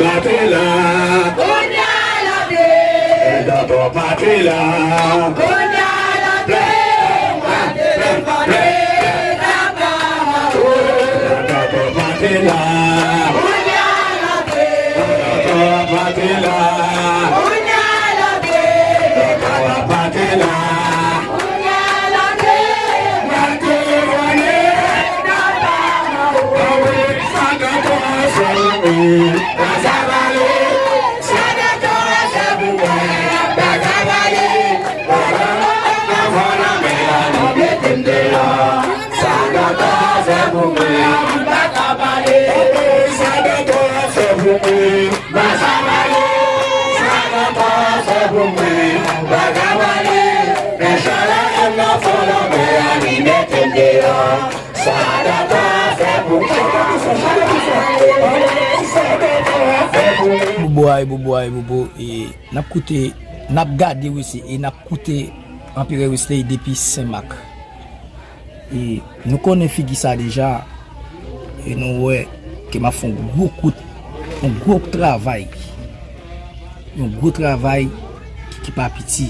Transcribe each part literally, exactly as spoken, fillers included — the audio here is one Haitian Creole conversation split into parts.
Batela. Kounye a l antre. Tonton Batela. Kounye a l antre. Tonton Batela. Kounye a l antre. Tonton Batela. Kounye a l antre. Tonton Batela. Bobo ay bobo ay bobo, e n ap koute, n ap gade Wesley e n ap koute Anperè Wesley depi Senmak. E nou konnen figi sa deja, e nou wè ke m ap fè yon gwo kout, yon gwo travay, yon gwo travay ki, ki pa piti.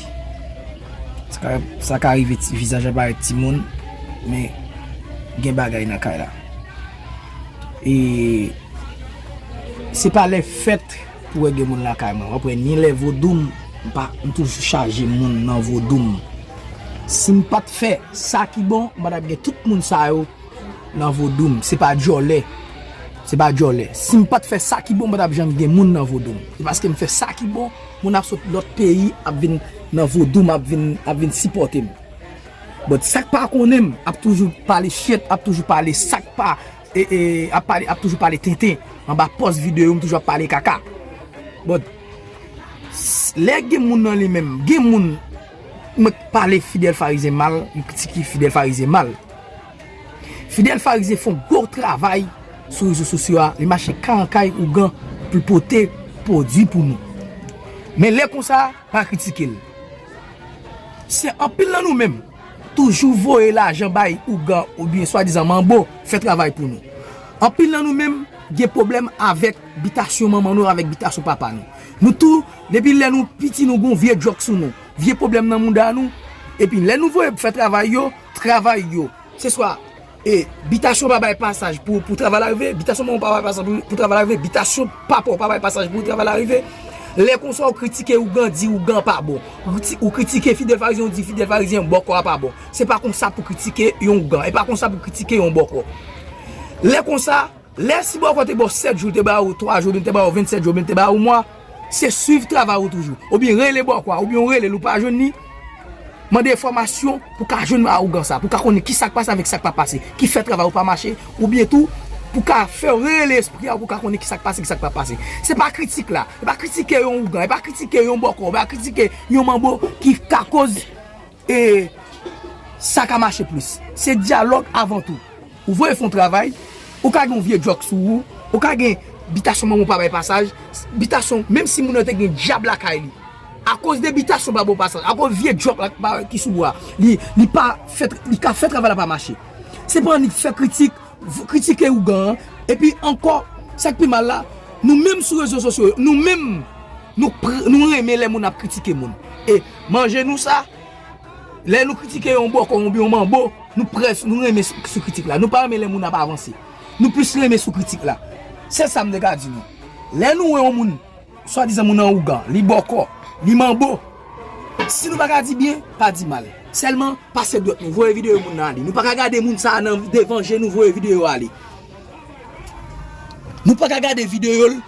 Sa ka, sa ka rive ti, vizaj la parèt timoun, men gen bagay nan kay la. E se pa lè fèt pou wè gen moun lakay mwen. W ap wè ni lè vodou m, m pa, m toujou chaje moun nan vodou m. Si m pa t fè sa ki bon, m pa t ap gen tout moun sa yo nan vodou m. Se pa djòlè. Se pa djòlè. Si m pa t fè sa ki bon, m pa t ap janm gen moun nan vodou m. Se paske m fè sa ki bon, moun ap sot lòt peyi, ap vin nan vodou m, ap vin, ap vin sipòte m. But sa k pa konnen m, ap toujou pale shit, ap toujou pale sa k pa, e, e, ap pale, ap toujou pale tenten. Anba pòs videyo, m toujou ap pale kaka. But s- lè gen moun nan li menm, gen moun, mwen pale Fidel Farizyen mal, m kritike Fidel Farizyen mal. Fidel Farizyen fè yon gwo travay sou rezo sosyo a, li mache kay an kay ougan pou l pote pwodui pou nou. Men lè konsa, pa kritike l. Se anpil nan nou menm toujou voye lajan bay ougan oubyen swadizan manbo fè travay pou nou. Anpil nan nou menm gen pwoblèm avèk bitasyon manman nou avèk bitasyon papa nou. Nou tou, depi lè nou piti nou gon vye djòk sou nou, vye pwoblèm nan mouda nou, epi lè nou voye fè travay yo, travay yo, se swa e bitasyon pa bay pasaj pou, pou travay la rive, bitasyon manman pa bay pasaj pou, pou travay la rive, bitasyon papa w pa bay pasaj pou travay la rive. Lè konsa ou kritike ougan, di ougan pa bon. Ou kriti- ou kritike Fidel Farizyen, ou di Fidel Farizyen bòkò a pa bon. Se pa konsa pou kritike yon ougan. E pa konsa pou kritike yon bòkò. Lè konsa, lè si bòkò te ba w sèt jou, te ba ou twa jou, oubyen te ba ou vennsèt jou, oubyen te ba ou mwa, se swiv travay ou toujou. Oubyen rele bòkò a, oubyen ou rele l ou pa jwenn li, mande enfòmasyon pou ka jwenn a ougan sa, pou ka konnen ki sa k pase avèk sa k pa pase, ki fè travay ou pa mache, oubyen tou, pou ka fè w rele espri a pou ka konnen ki sa k pase, ki sa k pa pase. Se pa kritik la, e pa kritike yon ougan, e pa kritike yon bòkò, e pa kritike yon manbo ki ka koz e sa ka mache plis. Se dyalòg avan tou. Ou voye fè yon travay, ou ka gen yon vye djòk sou ou, ou ka gen bitasyon manman w pa bay pasaj, bitasyon, menm si moun nan te gen dyab lakay li, akoz de bitasyon pa ba w pasaj, akoz vye djòk la pa- ki sou ou a, li, li pa fè, li ka fè travay la pa mache. Se pa annik fè kritik, v- kritike ougan an, epi ankò, sa k pi mal la, nou menm sou rezo sosyo yo, nou menm, nou pr- nou renmen lè moun ap kritike moun. E manje nou sa, lè nou kritike yon bòkò oubyen yon manbo, nou prè, nou renmen sou, sou kritik la. Nou pa renmen lè moun ap avanse. Nou plis renmen sou kritik la. Sèl sa m te ka di nou. Lè nou wè yon moun, swadizan moun nan ougan, li bòkò, li manbo, si nou pa ka di byen, pa di mal. Sèlman, pase dwèt nou, voye videyo moun nan ale. Nou pa ka gade moun sa a nan devan je nou, voye videyo ale. Nou pa ka gade videyo l,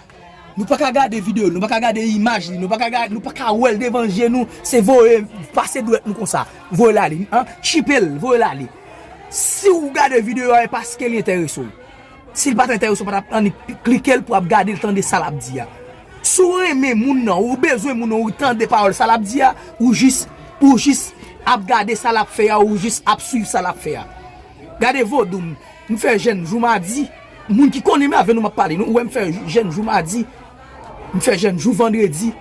nou pa ka gade videyo l, nou pa ka gade imaj li, nou pa ka gade, nou pa ka wè l devan je nou, se voye, pase dwèt nou konsa, voye l ale, an, tchipe l, voye l ale. Si w gade videyo a, e paske li enterese w. Si l pa t enterese w, w pa t ap annik klike l pou w ap gade l, tande sa l ap di a. Si w renmen moun nan, ou bezwen moun nan, ou tande pawòl sa l ap di a, ou jis, ou jis ap gade sa l ap fè a, ou jis ap swiv sa l ap fè a. Gade vodou m, m fè jèn jou madi. Moun ki konnen m avè nou m ap pale, nou wè m fè jèn jou madi. M fè jèn jou vandredi.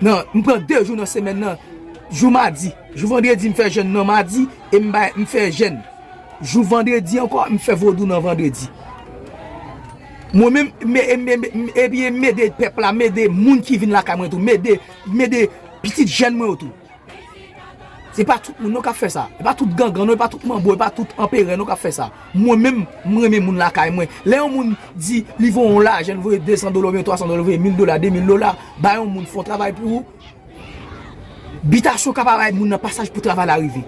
Nan, m pran de jou nan semèn nan. Jou madi, jou vandredi m fè jèn nan madi, e m bay, m fè jèn. Jou vandredi ankò, m fè vodou nan vandredi. Mwen menm, m e, m e, m e, epi m ede pèp la, m ede moun ki vin lakay mwen tou, m ede, m ede pitit jèn mwen yo tou. Se pa tout moun non k ap fè sa. E pa tout gangan non, e pa tout manbo, e pa tout anperè non k ap fè sa. Mwen menm, m renmen moun lakay mwen. Lè yon moun di li voye yon lajan, li voye de san dola oubyen twa san dola, li voye mil dola, de mil dola, bay yon moun fè yon travay pou ou, bitasyon ka pa bay moun nan pasaj pou travay la rive.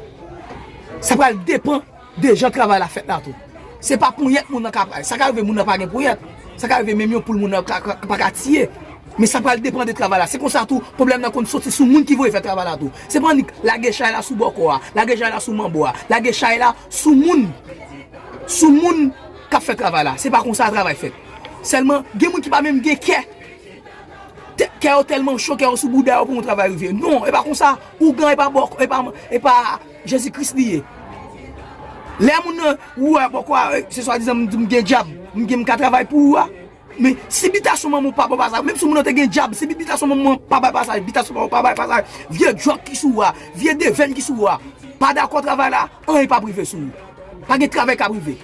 Sa pral depann de jan travay la fèt la tou. Se pa ponyèt moun nan ka, sa ka rive moun nan pa gen ponyèt. Sa ka rive menm yon poul moun nan ka, ka, pa ka tiye. Men sa pral depann de travay la. Se konsa tou, pwoblèm nan konn soti sou moun ki voye fè travay la tou. Se pa annik lage chay la sou bòkò a, lage chay la sou manbo a, lage chay la sou moun, sou moun k ap fè travay la. Se pa konsa travay fèt. Sèlman, gen moun ki pa menm gen kè. Te-, kè yo tèlman cho, kè yo sou bouda yo pou yon travay rive. Non, e pa konsa. Ougan e pa bòkò, e pa, e pa Jezi Kris li ye. Lè moun nan, ou wè bòkò a, se swadizan m, m gen djab, m gen, m ka travay pou ou a. Men si bitasyon manman w pa ba w pasaj, menm si moun nan te gen djab, si bitasyon manman w pa bay pasaj, bitasyon pa w pa bay pasaj, vye djòk ki sou ou a, vye devèn ki sou ou a, pa dakò travay la, anyen p ap rive sou ou. Pa gen travay k ap rive.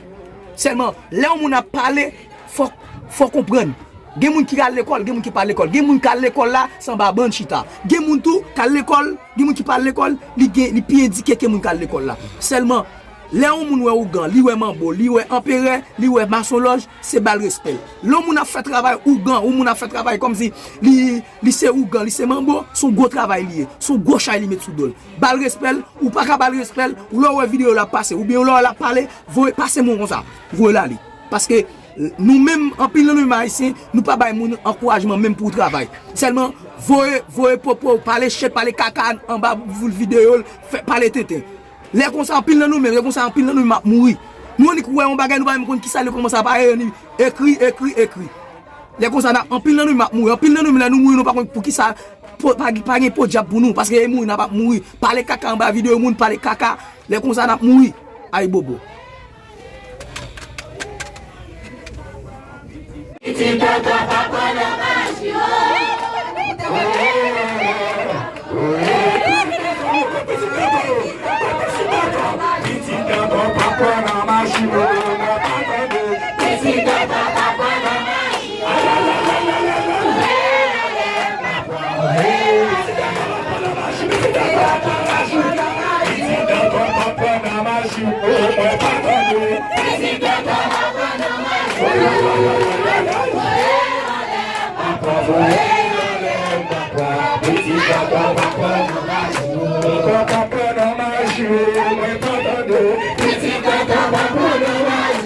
Sèlman, lè yon moun ap pale, fòk, fòk konprann. Gen moun ki al lekòl, gen moun ki pa al lekòl. Gen moun k al lekòl la, se anba ban l chita. Gen moun tou k al lekòl, gen moun ki pa al lekòl, li gen, li pi edike ke moun k al lekòl la. Sèlman, lè yon moun wè ougan, li wè manbo, li wè anperè, li wè masonlòj, se ba l respè l. Lè yon moun ap fè travay ougan, yon moun ap fè travay kòmsi li, li se ougan, li se manbo, se yon gwo travay li ye, se yon gwo chay li met sou do l. Ba l respè l, ou pa ka ba l respè l, ou lè w wè videyo l ap pase, oubyen ou lè w l ap pale, voye pase mo konsa, voye l ale. Paske nou menm, anpil nan nou menm Ayisyen, nou pa bay moun ankourajman menm pou travay. Sèlman, voye, voye popo, pale chet, pale kaka anba voul videyo l, fè, pale tenten. Lè konsa, anpil nan nou menm, lè konsa, anpil nan nou menm ap mouri. Nou annik wè yon bagay, nou pa menm konn kisa l ye, kòman sa parèt, annik ekri, ekri, ekri. Lè konsa, n ap, anpil nan nou menm ap mouri. Anpil nan nou menm, lè nou mouri, nou pa konn poukisa, po, pa, pa gen podyab pou nou, paske e mouri, n ap, ap mouri. Pale kaka anba videyo moun, pale kaka. Lè konsa, n ap mouri. Ayibobo. Pitit tonton pa pran nan maji, o. Pitit tonton pa pran nan maji, o. Pitit tonton pa pran nan maji, o. Pitit tonton pa pran nan maji, o, mwen pa tande. Pitit tonton pa pran nan maji,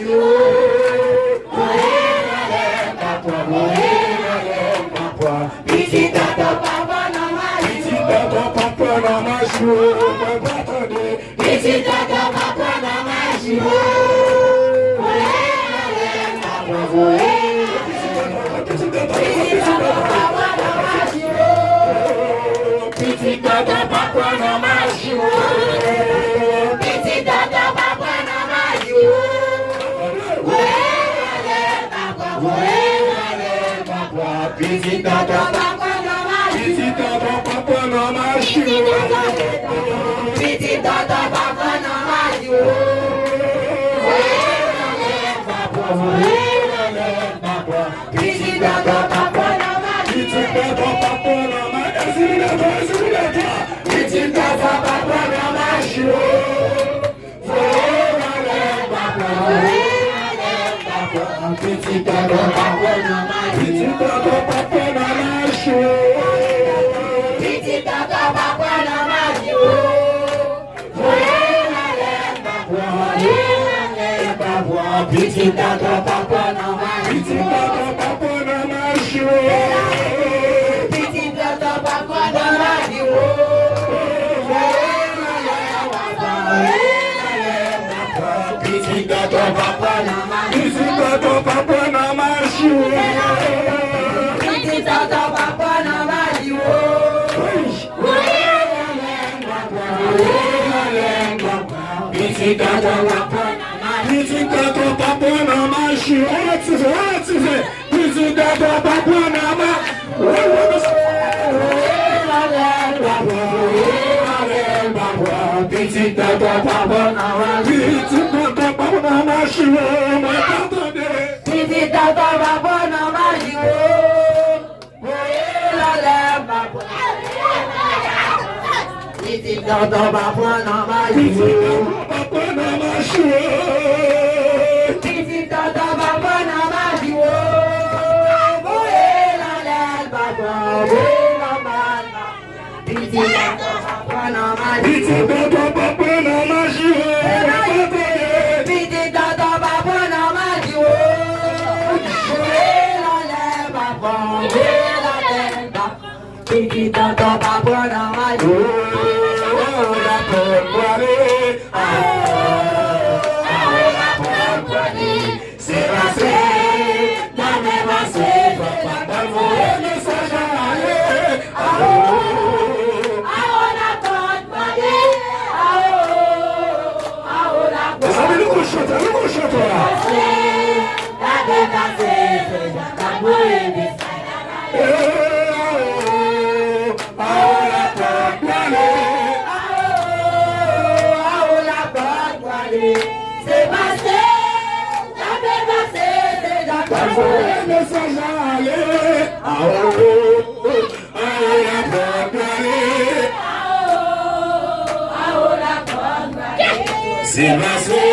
o. Voye ale, pa pran voye. Pitit tonton pa pran nan maji, o. Pitit tonton pa pran nan maji, o. Pitit tonton pa pran nan maji, o. Voye ale, pa pran voye ale. Pitit tonton pa pran nan maji. Pitit tonton pa pran nan maji. Pitit tonton pa pran nan maji. Voye ale, pa pran, voye ale, pa pran. Pitit tonton pa pran nan maji. Pitit tonton pa pran nan maji. Pitit tonton pa pran nan maji. Voye ale, pa pran, voye ale, pa pran. Pitit tonton pa pran nan maji. Pitit tonton pa pran nan maji, o. Pitit tonton pa pran nan maji, o. Voye ale, pa pran, voye ale, pa pran. Pitit tonton pa pran nan maji, o. Pitit tonton pa pran nan maji, o. Pitit tonton pa pran nan maji, o. Voye ale, pa pran, voye ale, pa pran. Pitit tonton pa pran nan maji. Pitit tonton pa pran nan maji, o. Pitit tonton pa pran nan maji, o. Voye ale, pa pran, voye ale, pa pran. Pitit tonton pa pran nan maji. Pitit tonton pa pran nan maji, o. Aktive, aktive. Pitit tonton pa pran nan maji. Pitit tonton pa pran nan maji. Pitit tonton pa pran nan maji, o, mwen pa tande. Pitit tonton pa pran Tonton pa pran nan maji. Pitit tonton pa pran nan maji. Pitit tonton pa pran nan maji. Voye l anlè, l pa pran, voye l anba. Pitit tonton pa pran nan maji. Pitit tonton pa pran nan maji. Pitit tonton pa pran nan maji. Voye l anlè, l pa pran, voye l atè, l pa pran. Pitit tonton pa pran nan maji. Awo, awo, lapòt pwale. Awo, awo, lapòt pwale. Se pase, n ap pase, papa pral voye mesaj la ale. Awo, awo, lapòt pwale. Awo, awo, lapòt. Mezanmi, nou gon chantè, nou gon chantè la. Pase, n ap pase, se jan n ap voye mesaj la. Se pase.